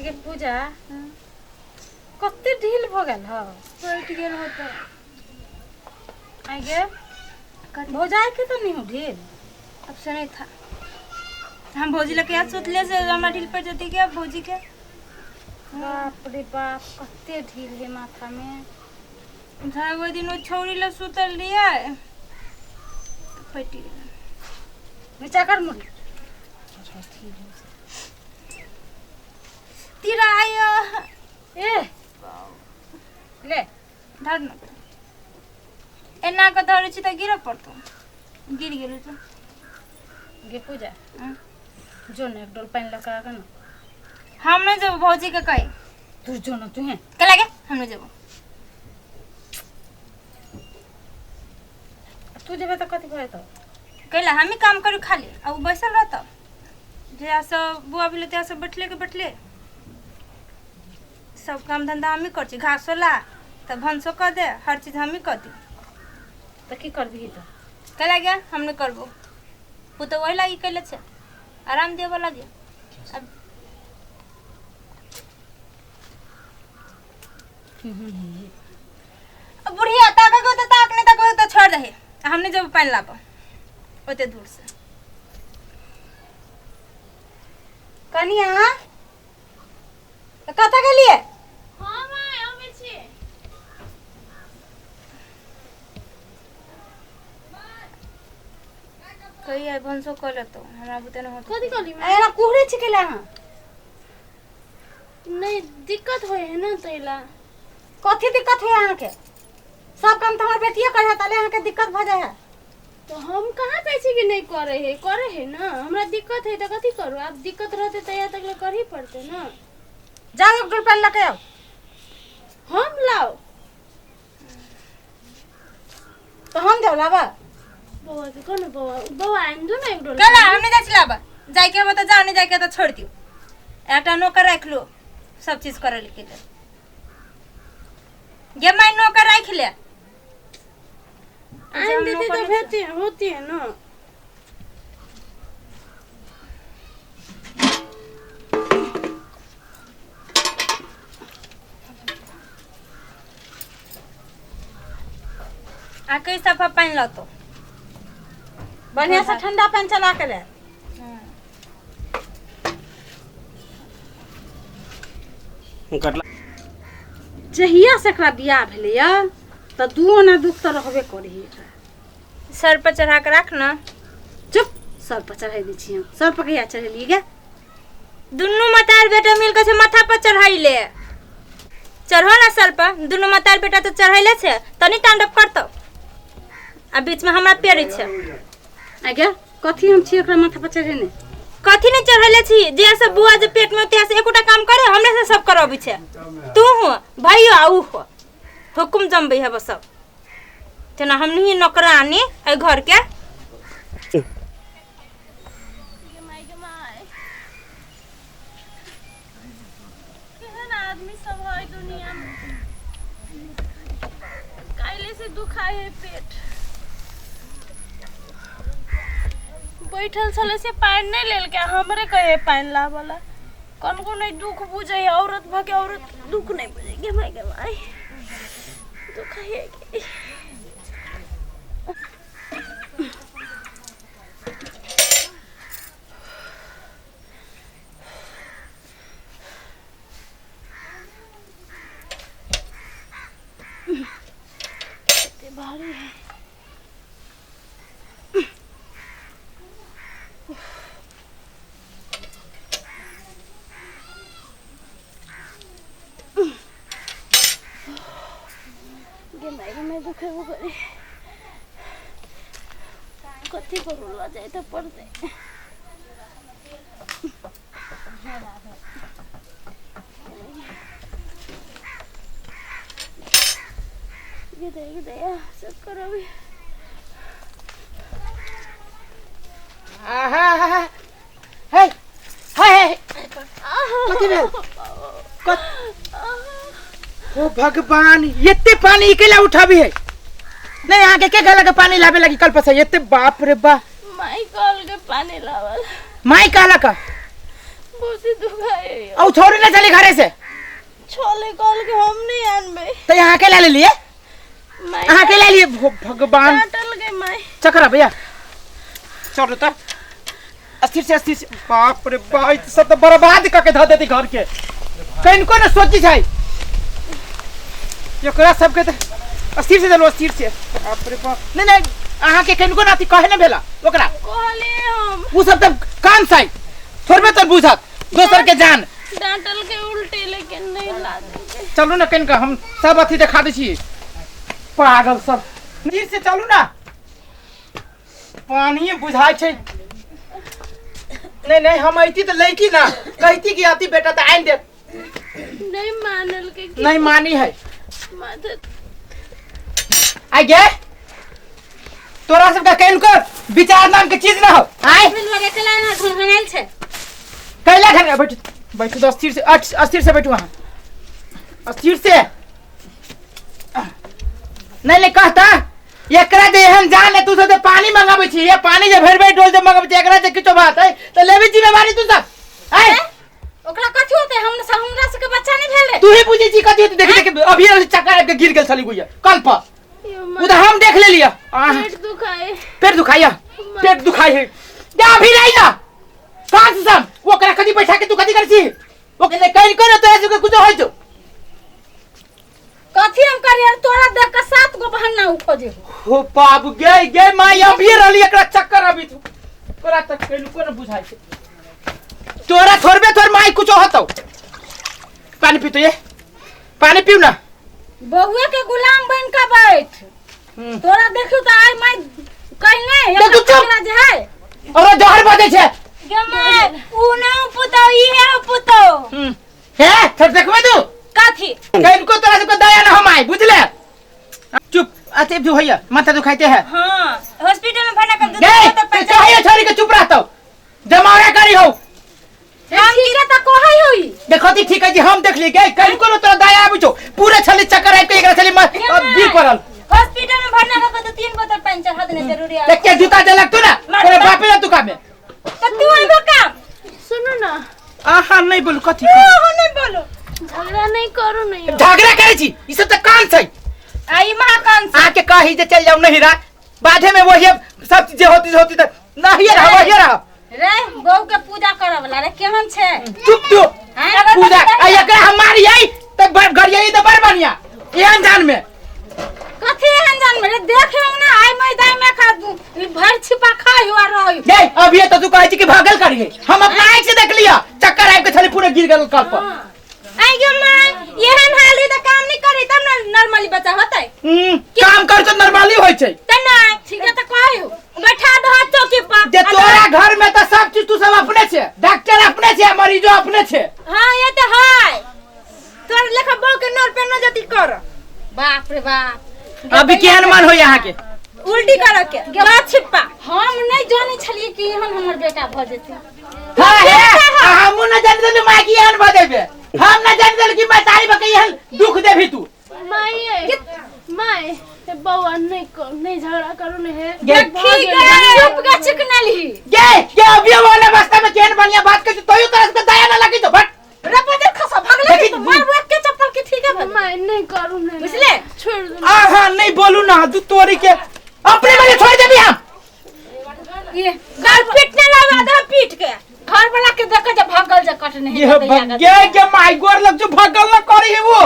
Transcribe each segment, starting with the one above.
गे पूजा, कते ढील भऽ गेल हौ? बैठ गेल हो तऽ। आइ गे भौजाई के तऽ नहीं हो ढील? अब से नहीं था। हम भौजी लगे आज सोचले से हमरा ढील पड़ जती के भौजी के। बाप रे बाप, कते ढील है माथा में। धर ओहि दिन ओ छौरी लग सुतल रहियै तऽ फटि गेल। नीचा कर मुड़ी। तिराया। ए ले। धर न, एना कऽ धरै छी तऽ गिरऽ पड़तौ। गिर गेलौ तऽ। गे पूजा, जो ने एक डोल पानि लऽ कऽ आगा ने। हम नहि जेबो, भौजी के कही। तू जो न, तू है के लागे, हम नहि जेबो। तू जेबे तऽ कथी भऽ जेतौ? कैला हमी काम करू खाली आ ओ बैसल रहतौ? जहिया सब बुआ भेलै तहिया सब बैठले के बैठले सब काम धंधा हमी करै छी। घासो ला तऽ भनसो कऽ दे, हर चीज हमी कऽ दी। तऽ की करबिही तऽ? कैला गे हम नहि करबो। ओ तऽ ओहि लागी कैले छै, आराम देबऽ लागी। अब बुढ़िया ताकऽ के तऽ ताक, नहि ताकऽ तऽ छोड़ दही। हम नहि जेबो पानि लाबऽ ओते दूर से। कनिया, कतऽ गेलियै? हाँ माय, अबै छी। कही आइ भनसो कऽ लेतौ, हमरा बुते नहि होतौ। कथी कहली माय? एना कुहरे छी केला अहाँ? नहि, दिक्कत होइ है ने तैला। कथी दिक्कत होय अहाँके? सब काम तऽ हमर बेटिए करे है, ताले अहाँके दिक्कत भऽ जाइ है। तऽ हम कहाँ कहै छी कि नहि करै है? करै है ने। हमरा दिक्कत है तऽ कथी करू? आब दिक्कत रहतै तऽ तक ले करही पड़तै ने। जाउ, एक डोल पानि लऽ के आउ। हम लाउ? तऽ हम जाउ लाबऽ? बौआ के कह ने, बौआ, बौआ, आनि दू ने एक डोल। केला हम नहि जाइ छी लाबऽ। जाइके होबे तऽ जाउ, नहि जाइके तऽ छोड़ि दियौ। एकटा नौकर राखि लो सब चीज करै के लेल। गे माय, नौकर राखि ले। आनि देते तऽ भेते होती है ना। आ कई सफा पानि लतो। बढ़िया से ठंडा पानि चला के ले। कटला। जहिया से एकरा बियाह भेलैया तऽ दू आना दुख तऽ रहबे करै है एकरा। सर पर चढ़ा के राख ना। चुप, सर पर चढ़ाई दै छी हम? सर पर कहिया चढ़ेलियै गे? दुनू मतार बेटा मिल के छै माथा पर चढ़ाइले। चढ़ो ना सर पर। दुनू मतार बेटा तऽ चढ़ैले छै, तनी तांडव करतौ आ बीच में हमरा पेड़ै छै। आ गे, कथी हम छी एकरा माथा पर चढ़ेने? कथी नहीं चढ़ैले छी? जे सब बुआ जे पेट में होते से एकोटा काम करे? हमरे से सब करबै छै। तू हो, भाइयो आ ऊ हो, हुकुम जमबै है बस सब। तेना हमनी नौकरानी एहि घर के। गे माय, गे माय, केहन आदमी सब है दुनिया में। काल्हि से दुखाय है पेट। बैठल छलै से पानि नहि लेलकै, हमरे कहे पानि लाबऽ ला। कनको नहि दुख बुझै है। औरत भऽ के औरत दुख नहि बुझै। गे माय, गे माय, दुखाय है गे। कते भारी है। गे माय, गे माय, दुखेबो करे। कथी करू? लऽ जाय तऽ पड़तै। गे दया, गे दया, चक्कर अबै। आहा, हे हे हे, कथी भेल? ओ भगवान, एते पानी अकेला उठाबी है? नहीं, अहाँ के के कहलक पानी लाबे लगी कल पर से एते? बाप रे बा। माई कहल के पानी लावल। माई कहलक? बहुत ही दुखाए। औ छोड़ी ना चली घरे से। छोले कॉल के हम नहीं आनबे। तो यहाँ के ला लिए, माई अहाँ के ला लिए। भगवान डांटल गए माई। चक्कर भैया चलो तो अस्थिर से अस्थिर से। बाप रे बाप, ई सब तो बर्बाद करके धऽ देती घर के। कनको न सोची छै एकरा सबके तो अस्थिर से चलो अस्थिर से। बाप रे बाप, नहीं नहीं अहाँ के कनको न अथी कहे न भेला ओकरा। कहलिए हम उ सब तो काम छै थोड़बे तो बुझत दोसर के जान। डांटल के उल्टे लेकिन नहीं ला देंगे। चलू ना कनिका हम सब अथी देखा दै छी पागल सब। धीर से चलू ना, पानी बुझाइ छै। नहीं नहीं हम अइती तो लैती ना, कहती कि आती बेटा तो आनि देत। नहीं मानल के नहीं मानी है। माथे आई गे तोरा सबके कनिको विचार नाम के चीज ना हो। आय लगे के लाइन घुनघुनायल छै। कैला घर बैठ बैठू तो अस्थिर से, अस्थिर से बैठू वहाँ अस्थिर से। नहीं नहीं कहता एकरा जे एहन जान है तू सब पानी मंगाबै छी, ये पानी जे भरबै डोल जे मंगाबै छी, एकरा जे किछो बात है तो लेबी जिम्मेवारी तू सब। आय ओकरा कथी होते? हम हमरा सबके बच्चा नहीं भेलै। तू ही बुझै छी कथी होते? देख देख अभी चक्कर आबि के गिर गेल छली गुइया कल पर, उ त हम देख लेलियै। पेट दुखाए, पेट दुखाइया, पेट दुखाइ है जा अभी नहीं ना कहाँ से सब ओकरा कथी बैठा के तू कथी करै छी? ओकरे कहि कर तो ऐसे कुछ होय छौ कथी हम करिए? तोरा देख के 7 गो बहाना उ खोजे हो बाबू। गे गे माई अभी रहली एकरा चक्कर अभी तू तोरा तक कहिनो न बुझाइ छै। तोरा थोड़बे थोड़ माई कुछ होतौ। पानी पीतो, ये पानी पीउ ना। बहुए के गुलाम बन के बैठ। तोरा देखियो त आइ माई कहने तू चुप जे है और जहर बजै छै। गे my उ न पुतौ ई है पुतौ। हे थोड़ देखबै तू कथी कनको तोरा सबके दया न हम आई बुझले। चुप अते जो होइया माथा दुखाइते है। हां हॉस्पिटल में भरना कर दो तो पैसा होइया छोरी के चुप रहतौ जमावड़ा करी हो। हम ठीक है त कहै होई देखो ती ठीक है जी हम देख ली गए कनको तोरा दया आबै छौ पूरे छली चक्कर आबि के एकरा छली गिर पड़ल। हॉस्पिटल में भरना कर दो 3 बोतल पानी चढ़ा देने जरूरी है। देख के जूता देलक तू ना तोरा बापे ना तू काम में त तू आइबो काम। सुनो ना आहा नहीं बोलू कथी ओ नहीं बोलू झगड़ा नहीं करू। नहीं झगड़ा करै छी ई सब त काम छै। आई महाकान से आके कही जे चल जाऊ नहीं रा बाधे में वही सब चीज होती होती त नहीं रह वही रह रे बहू के पूजा करब वाला रे केहन छै? चुप तू पूजा आ एकरा हम मारी आई त गरियाई त बड़ बढ़िया एहन जान में कथी एहन जान में रे? देख हम ना आई मैं दाई में खा भर छिपा खाई हुआ रही। ये अभी तो तू कहै छी कि भागल करिए हम अपना आंख से देख लिया चक्कर आबि के छली पूरे गिर गेल कल पर। आई गे my एहन हाल है त काम नहीं करे तब ना नॉर्मली बच्चा होतै। काम कर त नॉर्मली होय छै त ना ठीक है त कहै हो बैठा दो चौकी पर। जे तोरा घर में त सब चीज तू सब अपने छे, डॉक्टर अपने छे, मरीजो अपने छे। हां ये त है तोर लेखा बहु के नोर पे न जति कर। बाप रे बाप अभी केहन मन होय यहाँ के उल्टी कर के बात छिपा। हम नहीं जानै छलिए कि एहन हमर बेटा भ जेतै। हां हे हमहु न जान देलु माय की एहन भ जेबे, हम न जान देलु कि मैं तारी बके एहन दुख देबी तू। My my बौआ नहीं कर नहीं झगड़ा करू नहीं है। ठीक है चुप के चिकनली गे गे अभी वाला अवस्था में केहन बढ़िया बात कर तोयो तरह के दया न लगी तो बट रे पदर खसा भगले तो मार एक के चप्पल के ठीक है my नहीं करू नहीं बुझले छोड़ दो। आहा नहीं बोलू ना तू तोरी के अपने वाले छोड़ देबी हम। ये घर पीटने लगा दे पीट के घर वाला के देख के भागल जे कटने ये गे गे माय गोर लग जो भागल न करी है वो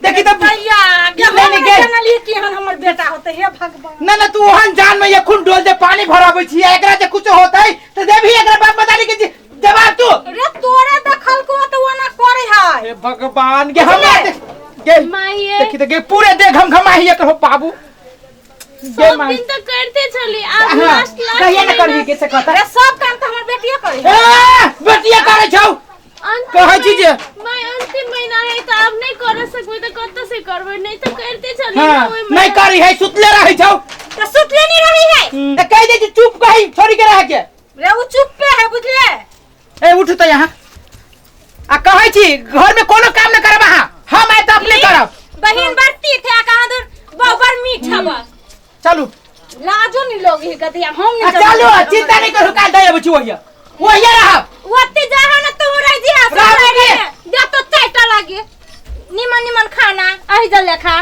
देखी त भैया के नहीं गे जानलिए कि एहन हमर बेटा होते। हे भगवान ना ना तू ओहन जान में एखुन डोल दे पानी भराबै छी एकरा जे कुछ होतै त देबी एकरा बाप बतानी के जवाब तू। रे तोरा देखल को त ओना करे है। हे भगवान गे हमरा गे my देखी त गे पूरे दे घम घमाही एकर हो बाबू। सब दिन त करते छली आब लास्ट लास्ट कहिया न करबी के से कहता। रे सब काम त हमर बेटिया करे ए बेटिया करे छौ कहै छी जे my अंतिम महीना है त आब नहीं कर सकबै त कत से करबै? नहीं त करते छली नहीं करी है सुतले रहै छौ त सुतले नहीं रही है त कहि दे छी चुप कहि छोड़ी के रह के। रे उ चुप पे है बुझले। ए उठ त यहाँ आ कहै छी घर में कोनो काम न करब अहाँ, हम आए त अपने करब। बहिन बरती थे कहां दूर बहु बड़ मीठ हवा। चलू लाजो नहीं लोग ही गधिया हम नहीं चलू चिंता नहीं करू काल दे अबै छी ओहिया। वही रहब। ओते जा हो ना तू रह जी हां। रहब के? दे तो चाइटा लागे निमन निमन खाना अहि जल खा।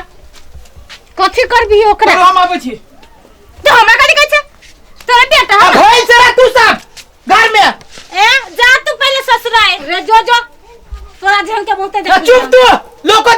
कथी करबी ओकरा? चलो हम आबै छी। तो हमरा कथी कहै छै तोरा बेटा? अब होई से रह तू सब घर में। ए जा तू पहले ससुराल। रे जो जो तोरा जेहन के बहुते ना चुप तू लोको